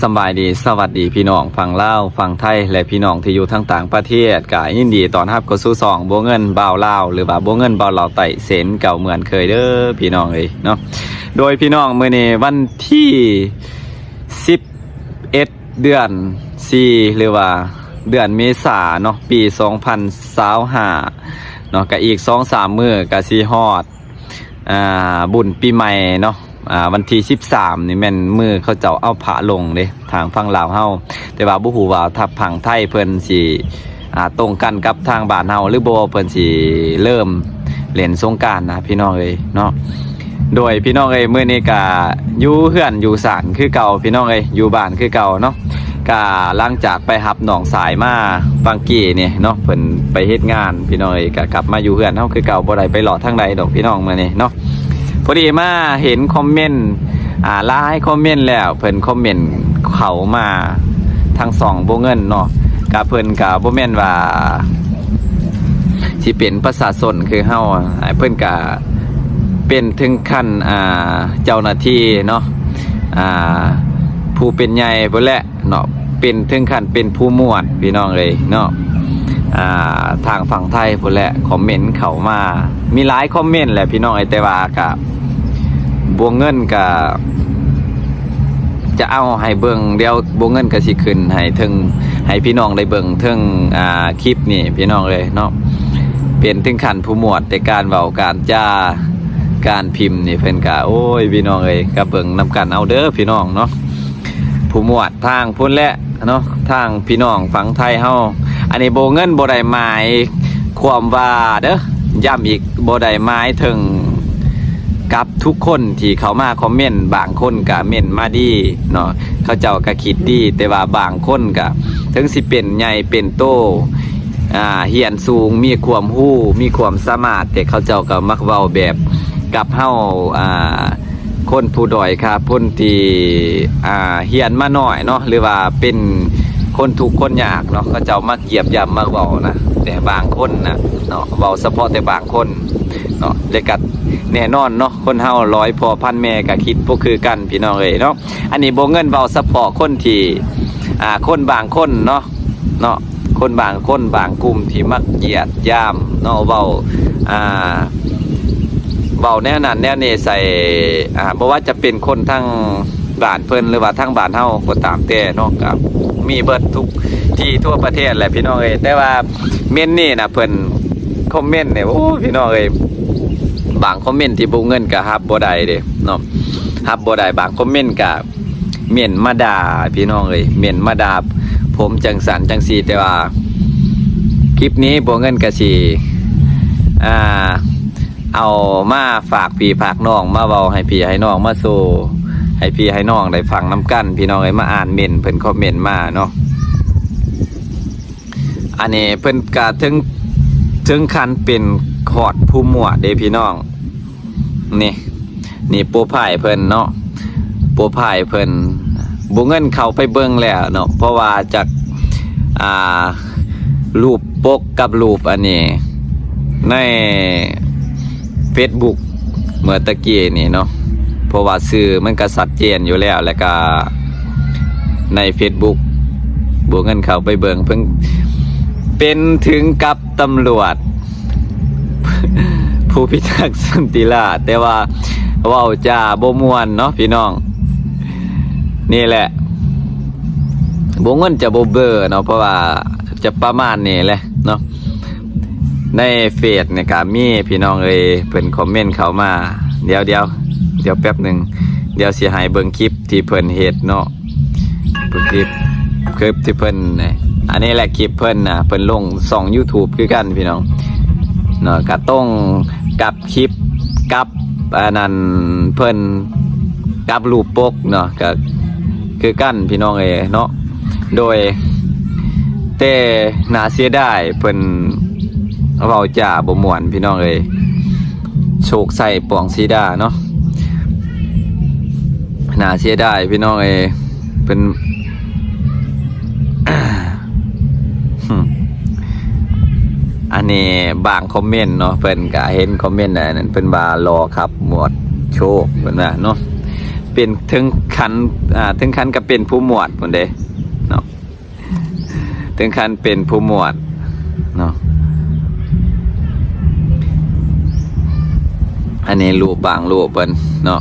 ສຳບາຍດີ ສະຫວັດດີພີ່ນ້ອງຝັ່ງລາວ, ຝັ່ງໄທ ແລະ ພີ່ນ້ອງທີ່ຢູ່ທາງຕ່າງປະເທດ, ກະຍິນດີຕ້ອນຮັບເຂົ້າສູ່ຊ່ອງບົວເງິນບ່າວລາວ ຫຼືວ່າບົວເງິນບ່າວລາວໃຕ້ເຊັ່ນເກົ່າເໝືອນເຄີຍເດີພີ່ນ້ອງເອີຍເນາະ. ໂດຍພີ່ນ້ອງ ມື້ນີ້ວັນທີສິບເອັດ ເດືອນສີ່ ຫຼືວ່າເດືອນເມສາເນາະ ປີສອງພັນຊາວຫ້າເນາະ, ກະອີກສອງສາມມື້ກະຊິຮອດ ອ່າ ບຸນປີໃໝ່ເນາະ. ອ່າ ວັນທີສິບສາມນີ້ແມ່ນມື້ເຂົາເຈົ້າເອົາພະລົງເດ້ ທາງຝັ່ງລາວເຮົາ, ແຕ່ວ່າບໍ່ຮູ້ວ່າທາງຝັ່ງໄທເພິ່ນຊິ ອ່າ ຕົງກັນກັບທາງບ້ານເຮົາ ຫຼືບໍ່ ເພິ່ນຊິເລີ່ມເລ່ນສົງການນະ ພີ່ນ້ອງເອີຍເນາະ. ໂດຍພີ່ນ້ອງເອີຍ ມື້ນີ້ກະຢູ່ເຮືອນຢູ່ຊານຄືເກົ່າ ພີ່ນ້ອງເອີຍ, ຢູ່ບ້ານຄືເກົ່າເນາະ. ກະຫຼັງຈາກໄປຮັບນ້ອງຊາຍມາບາງກີ້ນີ້ເນາະ, ເພິ່ນໄປເຮັດງານ ພີ່ນ້ອງເອີຍ, ກະກັບມາຢູ່ເຮືອນເຮົາຄືເກົ່າ, ບໍ່ໄດ້ໄປເລາະທາງໃດດອກ ພີ່ນ້ອງ, ມື້ນີ້ເນາະ. ພໍດີມາເຫັນຄອມເມັນ ອ່າ ຫຼາຍຄອມເມັນແລ້ວ ເພິ່ນຄອມເມັນເຂົ້າມາທາງຊ່ອງບົວເງິນເນາະ, ກະເພິ່ນກະບໍ່ແມ່ນວ່າຊິເປັນປະຊາຊົນຄືເຮົາ, ເພິ່ນກະເປັນເຖິງຂັ້ນ ອ່າ ເຈົ້າໜ້າທີ່ເນາະ, ອ່າ ຜູ້ເປັນໃຫຍ່ພຸ້ນແຫຼະ ເນາະ, ເປັນເຖິງຂັ້ນເປັນຜູ້ໝວດ ພີ່ນ້ອງເອີຍເນາະ. ອ່າ ທາງຝັ່ງໄທພຸ້ນແຫຼະ ຄອມເມັນເຂົ້າມາ ມີຫຼາຍຄອມເມັນແຫຼະ ພີ່ນ້ອງເອີຍ, ແຕ່ວ່າກະບົວເງິນກະຈະເອົາໃຫ້ເບິ່ງ, ດຽວບົວເງິນກະຊິຂຶ້ນໃຫ້ເທິງ ໃຫ້ພີ່ນ້ອງໄດ້ເບິ່ງເທິງ ອ່າ ຄລິບນີ້ ພີ່ນ້ອງເອີຍເນາະ. ເປັນເຖິງຂັ້ນຜູ້ໝວດ ແຕ່ການເວົ້າການຈາ ການພິມນີ້ ເພິ່ນກະ ໂອ້ຍ ພີ່ນ້ອງເອີຍ, ກະເບິ່ງນຳກັນເອົາເດີ ພີ່ນ້ອງເນາະ. ຜູ້ໝວດທາງພຸ້ນແຫຼະເນາະ ທາງພີ່ນ້ອງຝັ່ງໄທເຮົາ. ອັນນີ້ບໍ່ ເງິນບໍ່ໄດ້ໝາຍຄວາມວ່າເດີ ຢ້ຳອີກ ບໍ່ໄດ້ໝາຍເຖິງກັບທຸກຄົນທີ່ເຂົ້າມາຄອມເມັນ, ບາງຄົນກະເມັນມາດີເນາະ, ເຂົາເຈົ້າກະຄິດດີ, ແຕ່ວ່າບາງຄົນກະເຖິງຊິເປັນໃຫຍ່ເປັນໂຕ ອ່າ ຮຽນສູງ ມີຄວາມຮູ້ ມີຄວາມສາມາດ, ແຕ່ເຂົາເຈົ້າກະມັກເວົ້າແບບກັບເຮົາ ອ່າ ຄົນຜູ້ດ້ອຍຄ່າ ຄົນທີ່ ອ່າ ຮຽນມາໜ້ອຍເນາະ ຫຼືວ່າເປັນຄົນທຸກຄົນຍາກເນາະ, ເຂົາເຈົ້າມັກຢຽບຢ່ຳ ມັກເວົ້ານະ ແຕ່ບາງຄົນນະເນາະ, ເວົ້າສະເພາະແຕ່ບາງຄົນເນາະ. ແລະກະແນ່ນອນເນາະ ຄົນເຮົາຮ້ອຍພໍ່ພັນແມ່ກະຄິດບໍ່ຄືກັນ ພີ່ນ້ອງເອີຍເນາະ. ອັນນີ້ບໍ່ ເງິນເວົ້າສະເພາະຄົນທີ່ ອ່າ ຄົນບາງຄົນເນາະ ເນາະ, ຄົນບາງຄົນບາງກຸ່ມທີ່ມັກຢຽບຢ່ຳເນາະ, ເວົ້າ ອ່າ ເວົ້າແນວນັ້ນແນວນີ້ໃສ່ ອ່າ ບໍ່ວ່າຈະເປັນຄົນທາງບ້ານເພິ່ນ ຫຼືວ່າທາງບ້ານເຮົາກໍຕາມແຕ່ເນາະ, ກໍມີເບິດທຸກທີ່ທົ່ວປະເທດແຫຼະ ພີ່ນ້ອງເອີຍ. ແຕ່ວ່າເມັນນີ້ນະ ເພິ່ນຄອມເມັນນີ້ ໂອ້ ພີ່ນ້ອງເອີຍ, ບາງຄອມເມັນທີ່ບໍ່ ເງິນກໍຮັບບໍ່ໄດ້ເດ້ເນາະ, ຮັບບໍ່ໄດ້. ບາງຄອມເມັນກໍ ເມັ້ນມາດ່າ ພີ່ນ້ອງເອີຍ, ເມັ້ນມາດ່າຜົມຈັ່ງຊັ້ນຈັ່ງຊີ້. ແຕ່ວ່າຄລິບນີ້ບໍ່ ເງິນກະຊິ ອ່າ ເອົາມາຝາກພີ່ຝາກນ້ອງ, ມາເວົ້າໃຫ້ພີ່ໃຫ້ນ້ອງ, ມາໂຊໃຫ້ພີ່ໃຫ້ນ້ອງໄດ້ຟັງນຳກັນ ພີ່ນ້ອງເອີຍ, ມາອ່ານເມັ້ນເພິ່ນຄອມເມັນມາເນາະ. ອັນນີ້ເພິ່ນກະເຖິງ ເຖິງຂັ້ນເປັນຮອດຜູ້ໝວດເດ້ ພີ່ນ້ອງ. ນີ້ ນີ້ໂປຣໄຟເພິ່ນເນາະ, ໂປຣໄຟເພິ່ນ ບໍ່ ເງິນເຂົ້າໄປເບິ່ງແລ້ວເນາະ, ເພາະວ່າຈາກ ອ່າ ຮູບປົກກັບຮູບອັນນີ້ໃນເຟສບຸກເມື່ອຕະກີ້ນີ້ເນາະ, ເພາະວ່າຊື່ມັນກະຊັດເຈນຢູ່ແລ້ວ. ແລ້ວກະໃນເຟສບຸກ ບໍ່ ເງິນເຂົ້າໄປເບິ່ງ ເພິ່ນເປັນເຖິງກັບ ຕຳຫຼວດ ຜູ້ພິທັກສັນຕິລາດ, ແຕ່ວ່າເວົ້າຈາບໍ່ມ່ວນເນາະ ພີ່ນ້ອງ. ນີ້ແຫຼະ ບໍ່ ເງິນຈະບໍ່ເບລອເນາະ, ເພາະວ່າຈະປະມານນີ້ແຫຼະເນາະ. ໃນເຟສນີ້ກະມີ ພີ່ນ້ອງເອີຍ, ເພິ່ນຄອມເມັນເຂົ້າມາ. ດຽວ ດຽວ ດຽວແປັບໜຶ່ງ, ດຽວຊິໃຫ້ເບິ່ງຄລິບທີ່ເພິ່ນເຮັດເນາະ. ເບິ່ງຄລິບ ຄລິບທີ່ເພິ່ນ ອັນນີ້ແຫຼະຄລິບເພິ່ນນະ, ເພິ່ນລົງຊ່ອງຢູທູບຄືກັນ ພີ່ນ້ອງເນາະ, ກະຕົງກັບຄລິບ ກັບອັນນັ້ນເພິ່ນ ກັບຮູບປົກເນາະ, ກະຄືກັນ ພີ່ນ້ອງເອີຍເນາະ. ໂດຍ ແຕ່ໜ້າເສຍດາຍ ເພິ່ນເວົ້າຈາບໍ່ມ່ວນ ພີ່ນ້ອງເອີຍ. ໂຊກໄຊ ປອງສີດາເນາະ, ໜ້າເສຍດາຍ ພີ່ນ້ອງເອີຍ. ເພິ່ນ ອັນນີ້ບາງຄອມເມັນເນາະ, ເພິ່ນກະເຫັນຄອມເມັນອັນນັ້ນ ເພິ່ນວ່າຫຼໍ່ຄັບໝວດໂຊກ ເພິ່ນວ່າເນາະ. ແ ເປັນເຖິງຂັ້ນ ອ່າ ເຖິງຂັ້ນກັບເປັນຜູ້ໝວດພຸ້ນເດ້ເນາະ ເຖິງຂັ້ນເປັນຜູ້ໝວດເນາະ. ອັນນີ້ຮູບບາງຮູບເພິ່ນເນາະ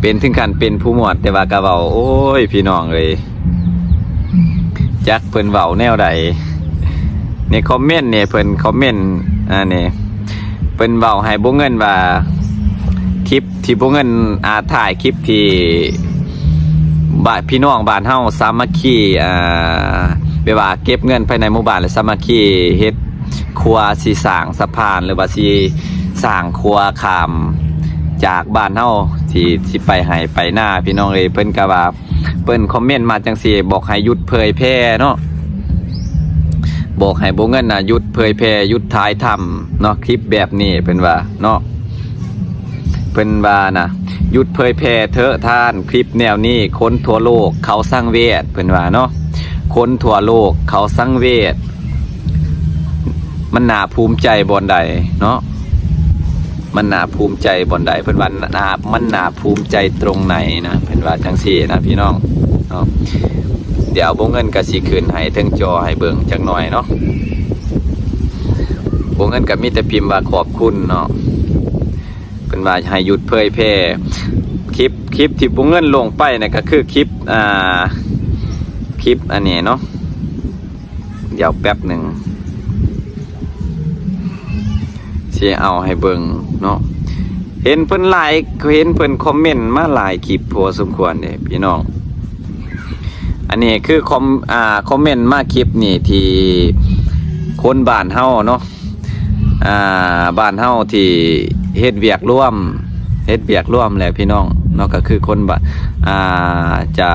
ເປັນເຖິງຂັ້ນເປັນຜູ້ໝວດ ແຕ່ວ່າກໍເວົ້າ ໂອ້ຍ ພີ່ນ້ອງເອີຍ ຈັກເພິ່ນເວົ້າແນວໃດ. ໃນຄອມເມັນນີ້ ເພິ່ນຄອມເມັນ ອັນນີ້ ເພິ່ນເວົ້າໃຫ້ບໍ່ເງິນວ່າ ຄລິບທີ່ບໍ່ເງິນ ອ່າ ຖ່າຍຄລິບທີ່ ບາດ ພີ່ນ້ອງບ້ານເຮົາສາມັກຄີ ອ່າ ແບບວ່າເກັບເງິນພາຍໃນໝູ່ບ້ານ ແລະ ສາມັກຄີເຮັດຂົວ ຊິສ້າງສະພານ ຫຼືວ່າຊິສ້າງຂົວຂ້າມຈາກບ້ານເຮົາ ທີ່ ທີ່ໄປໄຮ່ໄປນາ ພີ່ນ້ອງເອີຍ. ເພິ່ນກໍວ່າ ເພິ່ນຄອມເມັນມາຈັ່ງຊີ້ ບອກໃຫ້ຢຸດເຜີຍແຜ່ເນາະ ບອກໃຫ້ບໍ່ເງິນນະ ຢຸດເຜີຍແຜ່ ຢຸດຖ່າຍທຳເນາະ ຄລິບແບບນີ້ ເພິ່ນວ່າເນາະ. ເພິ່ນວ່ານະ ຢຸດເຜີຍແຜ່ເຖາະທ່ານ ຄລິບແນວນີ້ຄົນທົ່ວໂລກເຂົາສັງເວດ ເພິ່ນວ່າເນາະ ຄົນທົ່ວໂລກເຂົາສັງເວດ. ມັນໜ້າພູມໃຈບ່ອນໃດເນາະ ມັນໜ້າພູມໃຈບ່ອນໃດ ເພິ່ນວ່າໜ້າ ມັນໜ້າພູມໃຈຕົງໃນນະ ເພິ່ນວ່າຈັ່ງຊີ້ນະ ພີ່ນ້ອງເນາະ. ດຽວບໍ່ເງິນກໍຊິຂຶ້ນໃຫ້ເທິງຈໍໃຫ້ເບິ່ງຈັກໜ່ອຍເນາະ. ບໍ່ເງິນກໍມີແຕ່ພິມວ່າຂອບຄຸນເນາະ. ເພິ່ນວ່າໃຫ້ຢຸດເຜີຍແຜ່ ຄລິບ ຄລິບທີ່ບໍ່ເງິນລົງໄປນະ ກໍຄືຄລິບ ອ່າ ຄລິບອັນນີ້ເນາະ. ດຽວແປັບໜຶ່ງ ຊິເອົາໃຫ້ເບິ່ງເນາະ. ເຫັນເພິ່ນຫຼາຍ ເຫັນເພິ່ນຄອມເມັນມາຫຼາຍຄລິບພໍສົມຄວນເດ້ພີ່ນ້ອງ. ອັນນີ້ຄືຄອມ ອ່າ ຄອມເມັນມາຄລິບນີ້ ທີ່ຄົນບ້ານເຮົາເນາະ ອ່າ ບ້ານເຮົາທີ່ເຮັດວຽກລວມ ເຮັດວຽກລວມແຫຼະພີ່ນ້ອງເນາະ ກໍຄືຄົນບ້ານ ອ່າ ຈະ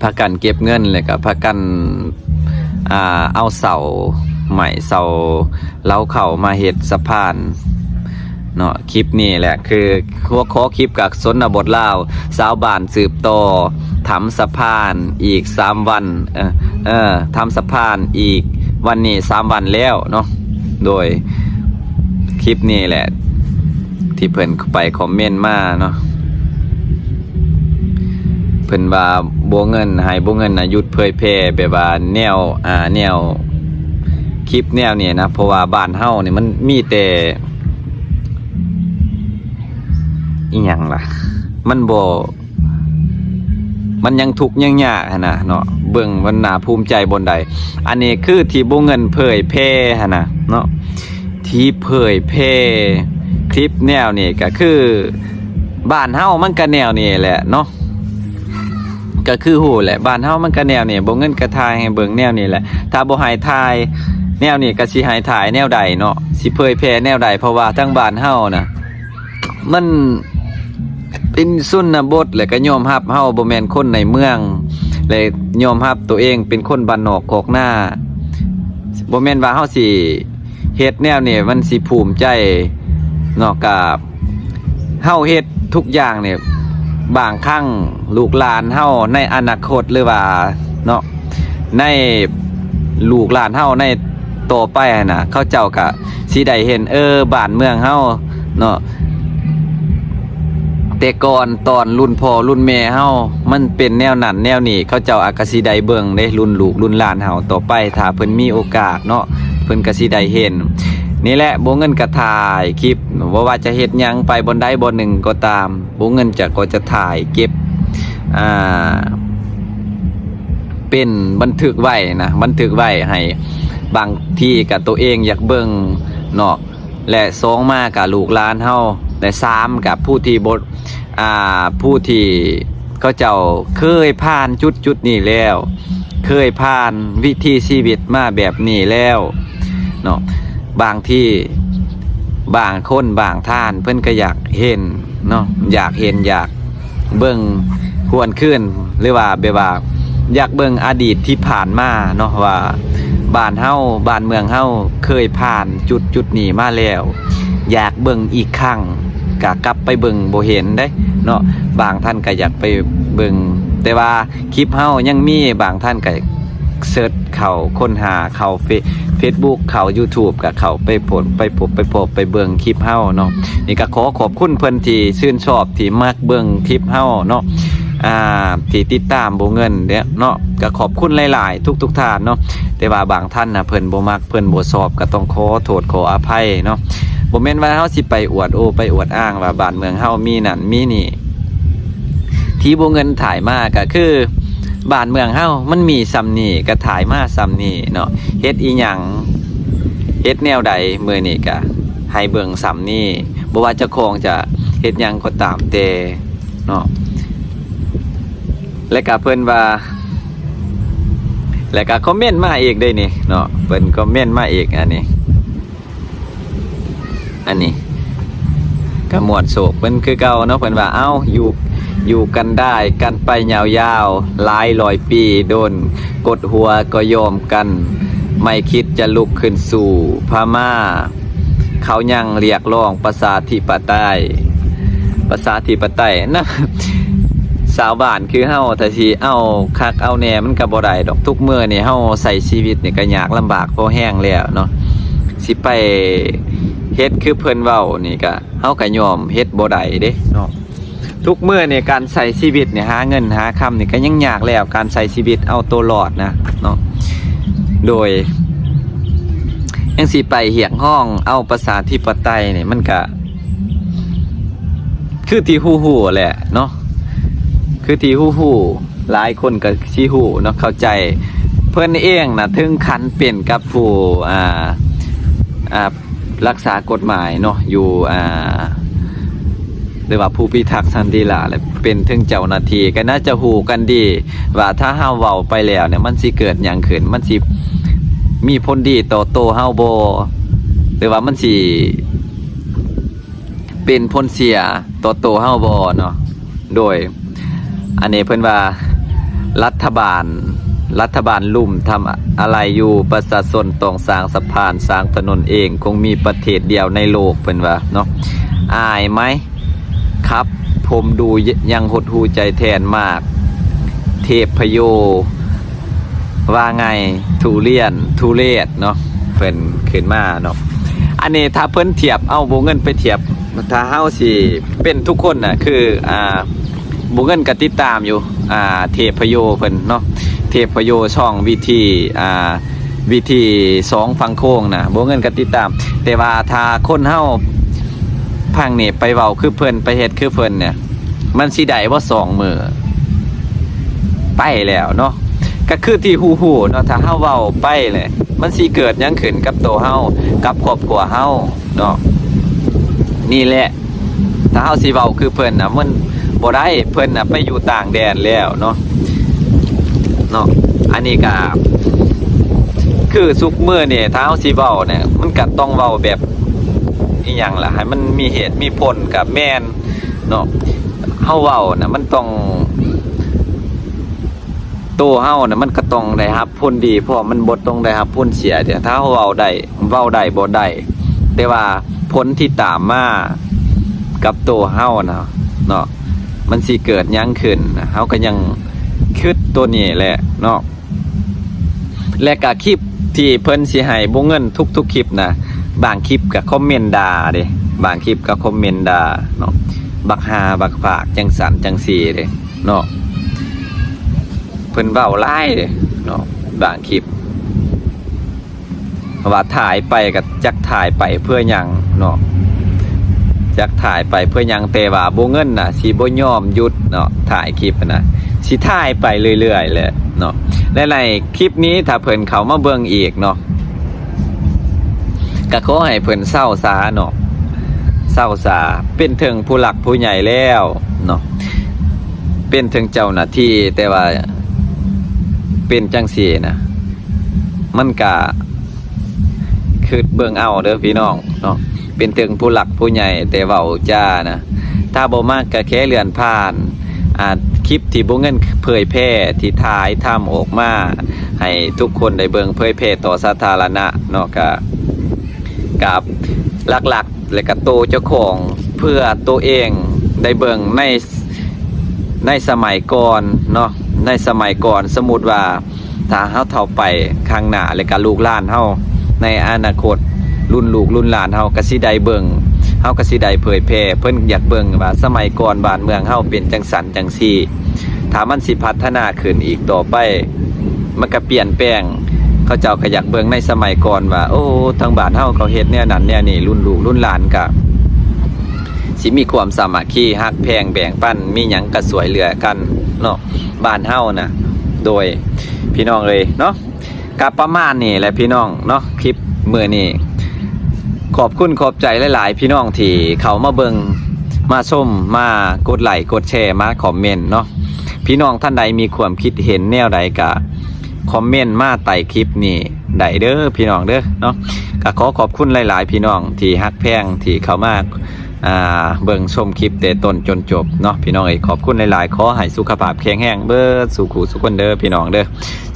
ພາກັນເກັບເງິນ ແລ້ວກໍພາກັນ ອ່າ ເອົາເສົາໄມ້ເສົາເລົາເຂົ້າມາເຮັດສະພານເນາະ. ຄລິບນີ້ແຫຼະ ຄືຫົວຂໍ້ຄລິບກໍຊົນນະບົດລາວ ຊາວບ້ານສືບຕໍ່ທຳສະພານອີກສາມວັນ ເອີ ເອີ ທຳສະພານອີກ ວັນນີ້ສາມວັນແລ້ວເນາະ. ໂດຍຄລິບນີ້ແຫຼະ ທີ່ເພິ່ນໄປຄອມເມັນມາເນາະ ເພິ່ນວ່າບໍ່ເງິນ ໃຫ້ບໍ່ເງິນນະ ຢຸດເຜີຍແຜ່ ແບບວ່າແນວ ອ່າ ແນວຄລິບແນວນີ້ນະ ເພາະວ່າບ້ານເຮົານີ້ມັນມີແຕ່ ອີ່ຫຍັງລະ ມັນບໍ່ ມັນຍັງທຸກຍັງຍາກຫັ້ນນະເນາະ ເບິ່ງມັນໜ້າພູມໃຈບ່ອນໃດ. ອັນນີ້ຄືທີ່ບໍ່ເງິນເຜີຍແຜ່ຫັ້ນນະເນາະ ທີ່ເຜີຍແຜ່ຄລິບແນວນີ້ ກໍຄືບ້ານເຮົາມັນກໍແນວນີ້ແຫຼະເນາະ ກໍຄືຮູ້ແຫຼະ ບ້ານເຮົາມັນກໍແນວນີ້ ບໍ່ເງິນກໍຖ່າຍໃຫ້ເບິ່ງແນວນີ້ແຫຼະ. ຖ້າບໍ່ໃຫ້ຖ່າຍແນວນີ້ ກໍຊິໃຫ້ຖ່າຍແນວໃດເນາະ ຊິເຜີຍແຜ່ແນວໃດ ເພາະວ່າທາງບ້ານເຮົານະ ມັນເປັນຊົນນະບົດ ແລະກໍຍອມຮັບເຮົາບໍ່ແມ່ນຄົນໃນເມືອງ ແລະຍອມຮັບໂຕເອງເປັນຄົນບ້ານນອກຄອກນາ. ບໍ່ແມ່ນວ່າເຮົາຊິເຮັດແນວນີ້ມັນຊິພູມໃຈເນາະ ກະເຮົາເຮັດທຸກຢ່າງນີ້ ບາງຄັ້ງລູກຫຼານເຮົາໃນອະນາຄົດ ຫຼືວ່າເນາະ ໃນລູກຫຼານເຮົາໃນຕໍ່ໄປຫັ້ນນະ ເຂົາເຈົ້າກະຊິໄດ້ເຫັນ ເອີ ບ້ານເມືອງເຮົາເນາະ ແຕ່ກ່ອນຕອນລຸ້ນພໍ່ລຸ້ນແມ່ເຮົາ ມັນເປັນແນວນັ້ນແນວນີ້ ເຂົາເຈົ້າອາດກະຊິໄດ້ເບິ່ງເດ້ ລຸ້ນລູກລຸ້ນຫຼານເຮົາຕໍ່ໄປ ຖ້າເພິ່ນມີໂອກາດເນາະ ເພິ່ນກະຊິໄດ້ເຫັນ. ນີ້ແຫຼະ ບໍ່ເງິນກະຖ່າຍຄລິບ ບໍ່ວ່າຈະເຮັດຫຍັງໄປບ່ອນໃດບ່ອນໜຶ່ງກໍຕາມ ບໍ່ເງິນຈະ ກໍຈະຖ່າຍເກັບ ອ່າ ເປັນບັນທຶກໄວ້ນະ ບັນທຶກໄວ້ໃຫ້ ບາງທີກະໂຕເອງຢາກເບິ່ງເນາະ ແລະ ສອງມາກະລູກຫຼານເຮົາ ແລະ ສາມກະຜູ້ທີ່ບໍ່ ອ່າ ຜູ້ທີ່ເຂົາເຈົ້າເຄີຍຜ່ານຈຸດໆນີ້ແລ້ວ ເຄີຍຜ່ານວິຖີຊີວິດມາແບບນີ້ແລ້ວເນາະ. ບາງທີບາງຄົນບາງທ່ານເພິ່ນກໍຢາກເຫັນເນາະ ຢາກເຫັນ ຢາກເບິ່ງຫວນຄືນ ຫຼືວ່າແບບວ່າຢາກເບິ່ງອະດີດທີ່ຜ່ານມາເນາະ ວ່າບ້ານເຮົາ ບ້ານເມືອງເຮົາເຄີຍຜ່ານຈຸດໆນີ້ມາແລ້ວ ຢາກເບິ່ງອີກຄັ້ງ ກະກັບໄປເບິ່ງບໍ່ເຫັນເດ້ເນາະ. ບາງທ່ານກະຢາກໄປເບິ່ງ ແຕ່ວ່າຄລິບເຮົາຍັງມີ ບາງທ່ານກະ ເສີດເຂົ້າຄົ້ນຫາ ເຂົ້າເຟ Facebook ເຂົ້າ YouTube ກໍເຂົ້າໄປພົບ ໄປພົບ ໄປພໍ້ ໄປເບິ່ງຄລິບເຮົາເນາະ. ນີ້ກໍຂໍຂອບຄຸນເພິ່ນທີ່ຊື່ນຊອບ ທີ່ມັກເບິ່ງຄລິບເຮົາເນາະ ອ່າ ທີ່ຕິດຕາມບໍ່ເງິນເດ້ເນາະ. ກໍຂອບຄຸນຫຼາຍໆ ທຸກໆທ່ານເນາະ. ແຕ່ວ່າບາງທ່ານນະ ເພິ່ນບໍ່ມັກ ເພິ່ນບໍ່ຊອບ ກໍຕ້ອງຂໍໂທດຂໍອະໄພເນາະ. ບໍ່ແມ່ນວ່າເຮົາຊິໄປອວດໂອ້ ໄປອວດອ້າງວ່າບ້ານເມືອງເຮົາມີນັ້ນມີນີ້. ທີ່ບໍ່ເງິນຖ່າຍມາກໍຄື ບ້ານເມືອງເຮົາມັນມີສ່ຳນີ້ ກໍຖ່າຍມາສ່ຳນີ້ເນາະ. ເຮັດອີ່ຫຍັງ ເຮັດແນວໃດ ມື້ນີ້ກໍໃຫ້ເບິ່ງສ່ຳນີ້. ບໍ່ວ່າເຈົ້າຂອງຈະເຮັດຫຍັງກໍຕາມແຕ່ເນາະ. ແລະກໍເພິ່ນວ່າ ແລະກໍຄອມເມັນມາອີກເດ້ນີ້ເນາະ. ເພິ່ນຄອມເມັນມາອີກ ອັນນີ້ ອັນນີ້ກໍມ່ວນໂສກເພິ່ນຄືເກົ່າເນາະ. ເພິ່ນວ່າ ເອົ້າ ຢູ່ ຢູ່ກັນໄດ້ກັນໄປຍາວໆ ຫຼາຍຮ້ອຍປີ ໂດນກົດຫົວກໍຍອມກັນ ໄມ່ຄິດຈະລຸກຂຶ້ນສູ້ພະມ້າ. ເຂົາຍັງລຽກຮ້ອງປະຊາທິປະໄຕ ປະຊາທິປະໄຕນະ. ຊາວບ້ານຄືເຮົາ ຖ້າຊິເອົາຄັກເອົາແນ່ ມັນກໍບໍ່ໄດ້ດອກ. ທຸກມື້ນີ້ເຮົາໃຊ້ຊີວິດນີ້ກໍຍາກລຳບາກພໍແຮງແລ້ວເນາະ. ຊິໄປເຮັດຄືເພິ່ນເວົ້ານີ້ກໍ ເຮົາກໍຍອມເຮັດບໍ່ໄດ້ເດ້ເນາະ. ທຸກມື້ນີ້ການໃຊ້ຊີວິດນີ້ ຫາເງິນຫາຄຳນີ້ກໍຍັງຍາກແລ້ວ ການໃຊ້ຊີວິດເອົາໂຕລອດນະເນາະ. ໂດຍ ຍັງຊິໄປຮຽກຮ້ອງເອົາປະຊາທິປະໄຕນີ້ ມັນກະຄືທີ່ຮູ້ໆແຫຼະເນາະ ຄືທີ່ຮູ້ໆ ຫຼາຍຄົນກໍຊິຮູ້ເນາະ ເຂົ້າໃຈ. ເພິ່ນເອງນະ ເຖິງຂັ້ນເປັນກັບຜູ້ ອ່າ ອ່າ ລັກສາກົດໝາຍເນາະ ຢູ່ ອ່າ ຫຼືວ່າຜູ້ພິທັກສັນຕິລາດ ແລະ ເປັນເຖິງເຈົ້າໜ້າທີ່ ກໍໜ້າຈະຮູ້ກັນດີວ່າ ຖ້າເຮົາເວົ້າໄປແລ້ວເນຍ ມັນຊິເກີດຫຍັງຂຶ້ນ? ມັນຊິມີຜົນດີຕໍ່ໂຕເຮົາບໍ່? ຫຼືວ່າມັນຊິເປັນຜົນເສຍຕໍ່ໂຕເຮົາບໍ່ເນາະ? ໂດຍ ອັນນີ້ເພິ່ນວ່າ ລັດຖະບານ ລັດຖະບານລຸ່ມທຳອະໄລຢູ່ ປະຊາຊົນຕ້ອງສ້າງສະພານ ສ້າງຖະໜົນເອງ ຄົງມີປະເທດດຽວໃນໂລກ ເພິ່ນວ່າເນາະ. ອາຍໄໝ? ຄັບ ຜົມດູ ຍ- ຍັງຫົດຫູ່ໃຈແທນ ມາກ ເທບພະໂຍ ວ່າໄງ ທຸລຽນ ທຸເລດເນາະ. ເພິ່ນຂຶ້ນມາເນາະ ອັນນີ້ຖ້າເພິ່ນທຽບ ເອົາ ບໍ່ເງິນໄປທຽບ ຖ້າເຮົາຊິເປັນທຸກຄົນນະ ຄື ອ່າ ບໍ່ເງິນກໍຕິດຕາມຢູ່ ອ່າ ເທບພະໂຍເພິ່ນເນາະ ເທບພະໂຍຊ່ອງວິທີ ອ່າ ວິທີສອງຝັ່ງໂຂງນະ ບໍ່ເງິນກໍຕິດຕາມ. ແຕ່ວ່າຖ້າຄົນເຮົາພັງນີ້ໄປເວົ້າຄືເພິ່ນ ໄປເຮັດຄືເພິ່ນເນຍ ມັນຊິໄດ້ບໍ່ສອງມື້? ໄປແລ້ວເນາະ. ກໍຄືທີ່ຮູ້ໆເນາະ ຖ້າເຮົາເວົ້າໄປແຫຼະ ມັນຊິເກີດຫຍັງຂຶ້ນກັບໂຕເຮົາ ກັບຄອບຄົວເຮົາເນາະ? ນີ້ແຫຼະ ຖ້າເຮົາຊິເວົ້າຄືເພິ່ນນະ ມັນບໍ່ໄດ້ ເພິ່ນນະໄປຢູ່ຕ່າງແດນແລ້ວເນາະ ເນາະ. ອັນນີ້ກໍຄືທຸກມື້ນີ້ ຖ້າເຮົາຊິເວົ້ານະ ມັນກໍຕ້ອງເວົ້າແບບ ອີ່ຫຍັງລະ ໃຫ້ມັນມີເຫດມີຜົນກໍແມ່ນເນາະ. ເຮົາເວົ້ານະ ມັນຕ້ອງ ໂຕເຮົານະ ມັນກໍຕ້ອງໄດ້ຮັບຜົນດີ ເພາະມັນບໍ່ຕ້ອງໄດ້ຮັບຜົນເສຍເດ. ຖ້າເຮົາເວົ້າໄດ້ ເວົ້າໄດ້ບໍ່ໄດ້ ແຕ່ວ່າຜົນທີ່ຕາມມາກັບໂຕເຮົານະເນາະ ມັນຊິເກີດຫຍັງຂຶ້ນ ເຮົາກໍຍັງຄິດໂຕນີ້ແຫຼະເນາະ. ແລະກະຄລິບທີ່ເພິ່ນຊິໃຫ້ບໍ່ເງິນທຸກໆຄລິບນະ ບາງຄລິບກະຄອມເມັນດ່າເດ້ ບາງຄລິບກະຄອມເມັນດ່າເນາະ ບັກຫ່າບັກພາກ ຈັ່ງຊັ້ນຈັ່ງຊີ້ເດ້ເນາະ. ເພິ່ນເວົ້າຫຼາຍເດ້ເນາະ ບາງຄລິບ ວ່າຖ່າຍໄປກໍຈັກຖ່າຍໄປເພື່ອຫຍັງເນາະ ຈັກຖ່າຍໄປເພື່ອຫຍັງ ແຕ່ວ່າບໍ່ເງິນນະ ຊິບໍ່ຍອມຢຸດເນາະ ຖ່າຍຄລິບນະ ຊິຖ່າຍໄປເລື້ອຍໆແຫຼະເນາະ. ແລະໃນຄລິບນີ້ ຖ້າເພິ່ນເຂົ້າມາເບິ່ງອີກເນາະ ກໍຂໍໃຫ້ເພິ່ນເຊົາຊາເນາະ ເຊົາຊາ ເປັນເຖິງຜູ້ຫຼັກຜູ້ໃຫຍ່ແລ້ວເນາະ ເປັນເຖິງເຈົ້າໜ້າທີ່ ແຕ່ວ່າເປັນຈັ່ງຊີ້ນະ ມັນກະ ຄິດເບິ່ງເອົາເດີພີ່ນ້ອງເນາະ ເປັນເຖິງຜູ້ຫຼັກຜູ້ໃຫຍ່ ແຕ່ເວົ້າຈານະ ຖ້າບໍ່ມັກກະແຄ່ເລື່ອນຜ່ານ. ອ່າ ຄລິບທີ່ບໍ່ເງິນເຜີຍແຜ່ ທີ່ຖ່າຍທຳອອກມາໃຫ້ທຸກຄົນໄດ້ເບິ່ງ ເຜີຍແຜ່ຕໍ່ສາທາລະນະເນາະ ກະ ກັບຫຼັກໆ ແລະກະໂຕເຈົ້າຂອງ ເພື່ອໂຕເອງໄດ້ເບິ່ງໃນ ໃນສະໄໝກ່ອນເນາະ ໃນສະໄໝກ່ອນ ສົມມຸດວ່າ ຖ້າເຮົາເຖົ້າໄປຂ້າງໜ້າ ແລ້ວກະລູກຫຼານເຮົາໃນອະນາຄົດ ລຸ້ນລູກລຸ້ນຫຼານເຮົາກະຊິໄດ້ເບິ່ງ ເຮົາກະຊິໄດ້ເຜີຍແຜ່ ເພິ່ນຢາກເບິ່ງວ່າສະໄໝກ່ອນບ້ານເມືອງເຮົາເປັນຈັ່ງຊັ້ນຈັ່ງຊີ້ ຖ້າມັນຊິພັດທະນາຂຶ້ນອີກຕໍ່ໄປ ມັນກະປ່ຽນແປງ ເຂົາເຈົ້າກະຢາກເບິ່ງໃນສະໄໝກ່ອນວ່າ ໂອ້ ທາງບ້ານເຮົາເຂົາເຮັດແນວນັ້ນແນວນີ້ ລຸ້ນລູກລຸ້ນຫຼານກະ ຊິມີຄວາມສາມັກຄີ ຮັກແພງແບ່ງປັນ ມີຫຍັງກະຊ່ວຍເຫຼືອກັນເນາະ ບ້ານເຮົານະ. ໂດຍ ພີ່ນ້ອງເອີຍເນາະ ກະປະມານນີ້ແຫຼະພີ່ນ້ອງເນາະ ຄລິບມື້ນີ້ ຂອບຄຸນຂອບໃຈຫຼາຍໆ ພີ່ນ້ອງທີ່ເຂົ້າມາເບິ່ງ ມາຊົມ ມາກົດໄລ້ກົດແຊ ມາຄອມເມັນເນາະ. ພີ່ນ້ອງທ່ານໃດມີຄວາມຄິດເຫັນແນວໃດກະຄອມເມັນມາໃຕ້ຄລິບນີ້ໄດ້ເດີພີ່ນ້ອງເດີເນາະ. ກະຂໍຂອບຄຸນຫຼາຍໆ ພີ່ນ້ອງທີ່ຮັກແພງ ທີ່ເຂົ້າມາ ອ່າ ເບິ່ງຊົມຄລິບແຕ່ຕົ້ນຈົນຈົບເນາະ ພີ່ນ້ອງເອີຍ ຂອບຄຸນຫຼາຍໆ ຂໍໃຫ້ສຸຂະພາບແຂງແຮງເບິດສູ່ຄູ່ສູ່ຄົນເດີພີ່ນ້ອງເດີ.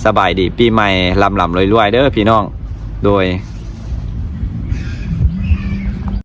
ສະບາຍດີປີໃໝ່ ລ່ຳໆລວຍໆເດີພີ່ນ້ອງ ໂດຍ.